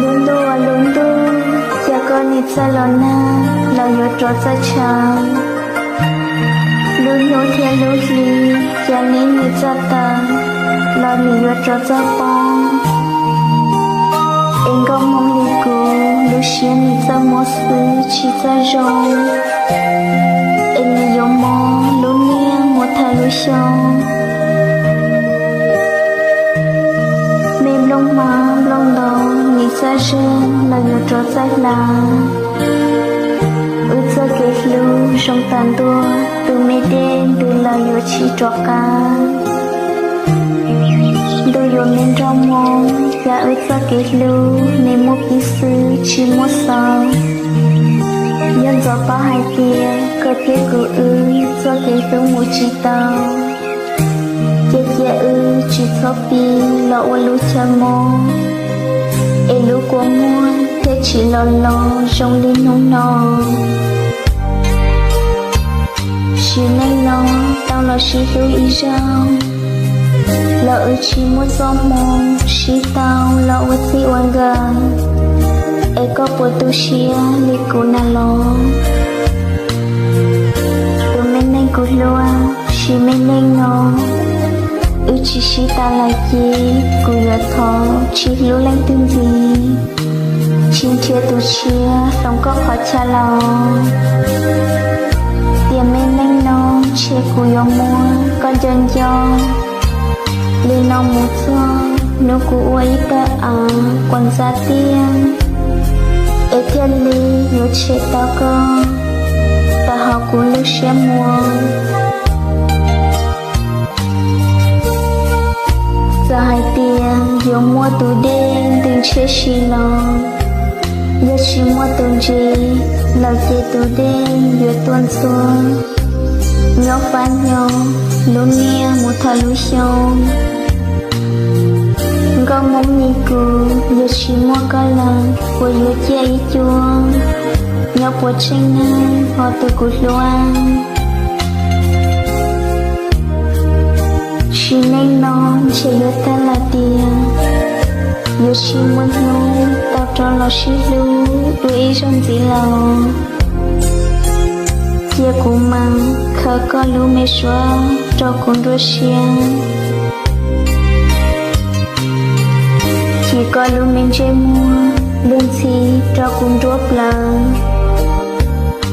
Lub ntuj, lub ntuj, cas koj nim txawj los nag los yuav rov txawj tshav. Lub hnub thiab lub hli, cas neb nim txawj tawv los nim yuav rov txawj poob. Es nkauj Hmoob li kuv, lub siab nim txawj muaj xwb tsis txawj zoo, es nim yuav mob lub niag mus thawj lub xyoo. Me nplooj hmab nplooj ntoo, nim txawj zeeg los yuav rov txawj hlav. Wb txoj kev hlub zoo tas ntua, tus me dej ntws los yuav tsis rov qab. Ntuj yuav me nroj hmoo, cas wb txoj kev hlub nim muaj pib xwb tsis muaj xaus. Yog ntxov paub hais tias koj thiab kuv wb txoj kev hlub mus tsis tau, ces cia wb tsis txhob pib los ua lub chaw mob, es lub kua muag thiaj tsis los los zoo li hnub no. Sim neej no tau los sib hlub ib zaug, los wb tsis muaj txoj hmoo sib tau los ua txij ua nkawm, es koj puas tu siab li kuv na los? Tus me neeg kuv hlub, sim neej no wb tsis sib tas lawm ces kuv yuav thov tsis hlub leej twg ntxiv, tsis nrhiav tus tshiab hloov koj qhov chaw los. Tiam me neej no ntshe kuv yuav muab koj nco nco, li no mus txog hnub kuv ua ib tawg av quas ntxa tiaj, es thiaj li yuav tshem tau koj tawm hauv kuv lub siab muag. Txawm hais tias yuav muaj tus dej ntws ntshiab si los, yog tsis muaj tus ntses lawm ces tus dej yuav tuaj ntxhua nyob fab nyob lub niaj mus thawj lub xyoo. Nkauj Hmoob li kuv, yog tsis muaj koj lawm puas yuav ciaj ib cuab? Nyob puas tsheej neeg ho tus kuv hlub? Sim neej no ntshe yuav tag lawm tiag, yuav tsis muaj hnub tau rov los sib hlub dua ib zaug ntxiv lawm. Cia kuv mas khaws koj lub me suab rau kuv nruab siab, chim koj lub me ntsej muag lub ntxhi rau kuv nruab plawv.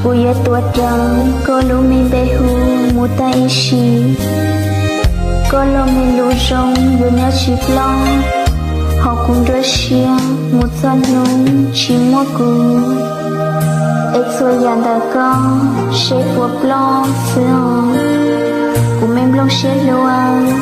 Kuv yuav tuav rawv koj lub me npe hu mus tag ib sim. Koj lub me lus zoo yuav nyob tsis ploj hauv kuv nruab siab mus txog hnub tsis muaj kuv. Es txhua yam ntawm koj seb puas ploj xwb os, kuv me nplooj siab hlub.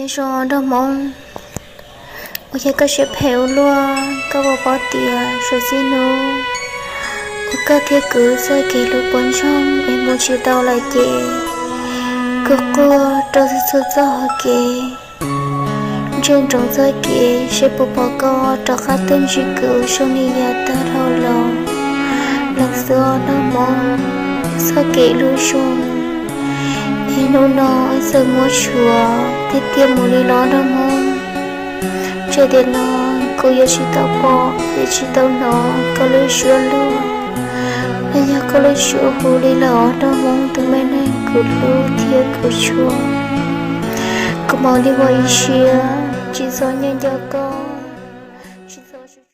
Nyob zoo nraug Hmoob, ua cas koj siab phem ua luaj? Koj puas paub tias suav txij hnub uas koj thiab kuv txoj kev hlub puas ntsoog es mus tsis tau lawm ces kuv quaj rau txhua txhua txoj hau kev, ntsia ntsoov txoj kev seb puas pom koj rov qab tuaj ntsib kuv zoo li yav tag dhau los lawm xwb os nraug Hmoob. Txoj kev hlub zoo es Hnub no txawm muaj tshuaj tiag tiag mus li los nraug Hmoob, txawm tiam no kuv yuav tsis tau pom, yuav tsis tau hnov koj lub suab luag, los yog koj lub suab hu li lawm os nraug Hmoob tus me neeg kuv hlub thiab kuv tshua. Kuv mam li ua ib siab tsis txhob nyob nco koj.